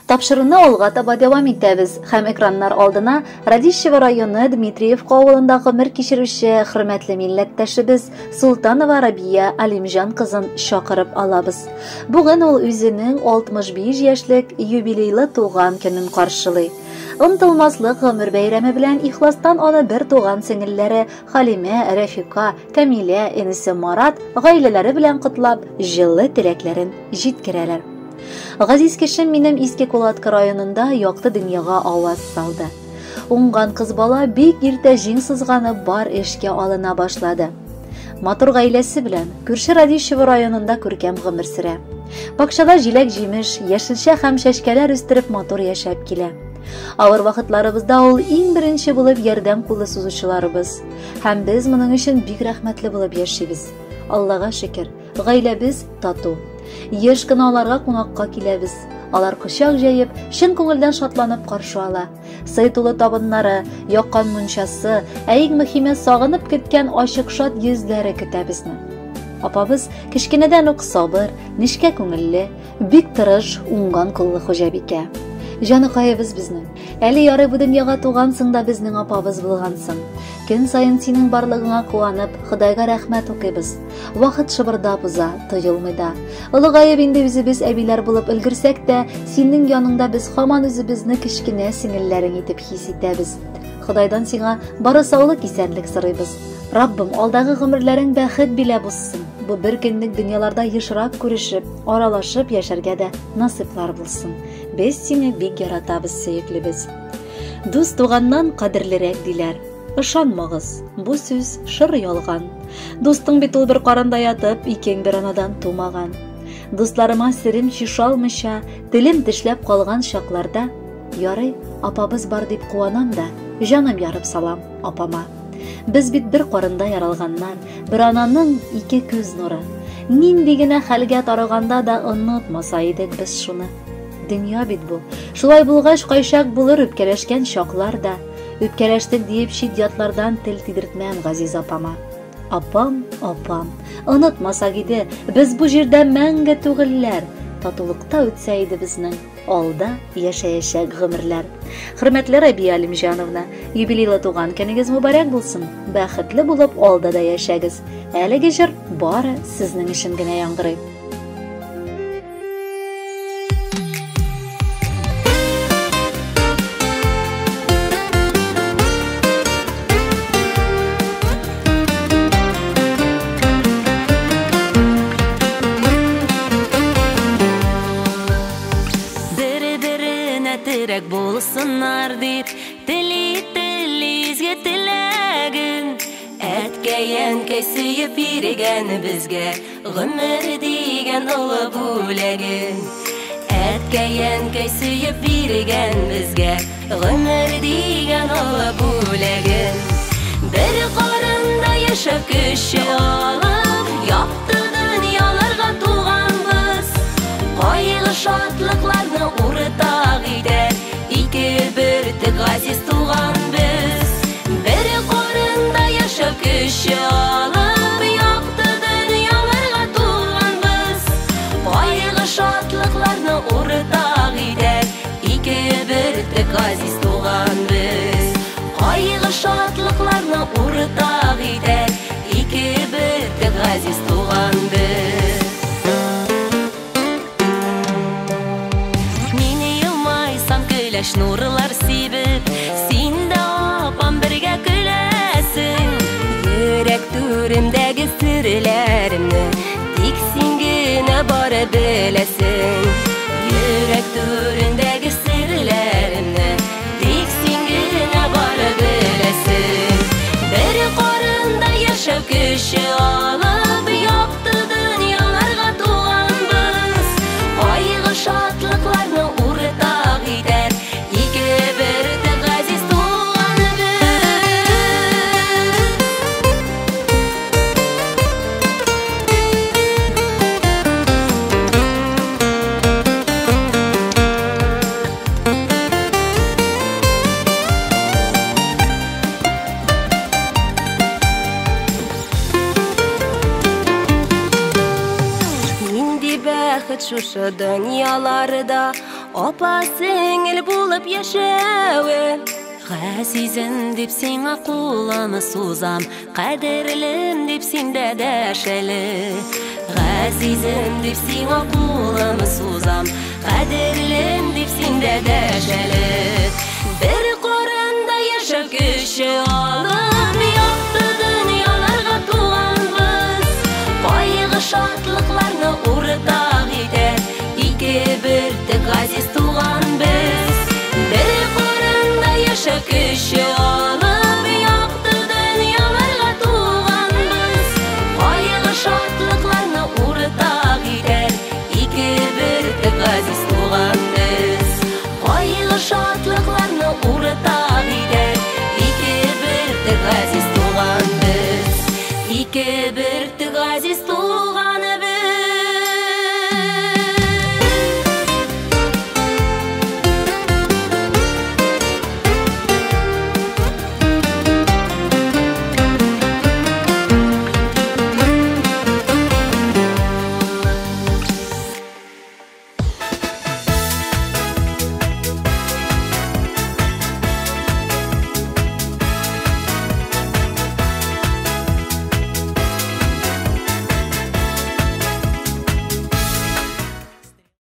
Тапшыруны алга таба дәвам итәбез һәм экраннар алдына Радищево районы Дмитриевка авылында гомер кичерүче хөрмәтле милләттәшебез Султанова Рабия Алимҗан кызын чакырып алабыз. Бүген ул үзенең 65 яшьлек юбилейлы туган көнен каршылый. Онытылмаслык гомер бәйрәме белән ихластан аны бер туган сеңелләре Халимә, Рәфика, Камилә, энесе Марат гаиләләре белән котлап, җылы теләкләрен җиткерәләр. Газиз кешем минем Иске Кулатка районында якты дөньяга аваз салды. Уңган кыз бала бик иртә җиң сызганып бар эшкә алына башлады. Матур гаиләсе белән күрше Радищево районында күркәм гомер сөрә. Бакчада җиләк-җимеш, яшелчә һәм чәчкәләр үстереп матур яшәп килә. Авыр вакытларыбызда ул иң беренче булып ярдәм кулы сузучыларыбыз. Һәм без моның өчен бик рәхмәтле булып яшибез. Аллага шөкер, Гаиләбез тату. Еш кына аларга кунакка киләбез. Алар кочак җәеп, чын күңелдән шатланып каршы ала. Сый тулы табыннары, яккан мунчасы, ә иң мөһиме сагынып көткән ачык шат йөзләре көтә безне. Апабыз кечкенәдән үк сабыр, нечкә күңелле, бик тырыш, уңган куллы хуҗабикә. Җаныкаебыз безнең. Әле ярый бу дөньяга тугансың да безнең апабыз булгансың. Көн саен синең барлыгыңа куанып, Ходайга рәхмәт укыйбыз. Вакыт шыбырдап уза, тоелмый да. Олыгаеп инде үзебез әбиләр булып өлгерсәк тә, синең яныңда без һаман үзебезне кечкенә сеңелләрең итеп хис итәбез. Ходайдан сиңа бары саулык, исәнлек сорыйбыз. Раббым, алдагы гомерләрең бәхет биләп узсын. Бу бер көнлек дөньяларда ешрак күрешеп, аралашып яшәргә дә насыйплар булсын. Без сине бик яратабыз, сөеклебез. Дус туганнан кадерлерәк диләр. Ышанмагыз, бу сүз шыр ялган. Дустың бит ул бер карында ятып, икең бер анадан тумаган. Дусларыма серем чишалмыйча, телем тешләп калган чакларда, ярый, апабыз бар дип куанам да, җаным ярып салам апама. Без бит бер карында яралганнар, бер ананың ике күз нуры. Нинди генә хәлгә тарыганда да онытмаса идек без шуны. Дөнья бит бу. Шулай булгач, кайчак булыр үпкәләшкән чаклар да. Үпкәләштек диеп чит ятлардан тел тидертмәм газиз апама. Апам, апам, онытмасак иде, без бу җирдә мәңге түгелләр. Татулыкта үтсә иде безнең алда яшәячәк гомерләр. Хөрмәтле Рабия Алимҗановна, юбилейлы туган көнегез мөбарәк булсын. Бәхетле булып алда да яшәгез. Әлеге җыр бары сезнең өчен генә яңгырый. Терәк булсыннар дип, тели тели изге теләген. Әткәй-әнкәй сөеп биргән безгә гомер дигән олы бүләген. Әткәй-әнкәй сөеп биргән безгә гомер дигән олы бүләген. Бер карында яшәп көч алып, якты дөньяларга туганбыз. Кайгы шатлыкларны уртак итәр, ике бөртек газиз туган без. Бер карында яшәп көч алып, якты дөньяларга туганбыз. Кайгы шатлыкларны уртак итәр, ике бөртек газиз туган без. Кайгы шатлыкларны уртак итәр, ике бөртек газиз туган без. Мин елмайсам көләч нурлар сибеп, син дә апам бергә көләсең. Йөрәк түремдәге серләремне тик син генә бары беләсең. Йөрәк түрендәге серләремне тик син генә бары беләсең. Бер карында яшәү көче алып, якты дөньяларга туганбыз. Кайгы шатлыкларны уртак итәр, ике бөртек газиз туган без. Нинди бәхет шушы дөньяларда, Апа сеңел булып яшәве. Газизем дип сиңа кулым сузам, кадерлем дип син дә дәш әле. Газизем дип сиңа кулым сузам, кадерлем дип син дә дәш әле. Бер карында яшәү көче алып, якты дөньяларга туганбыз. Кайгы шатлыкларны уртак итә, ике бөртек газиз туган без. Бер карында яшәү көче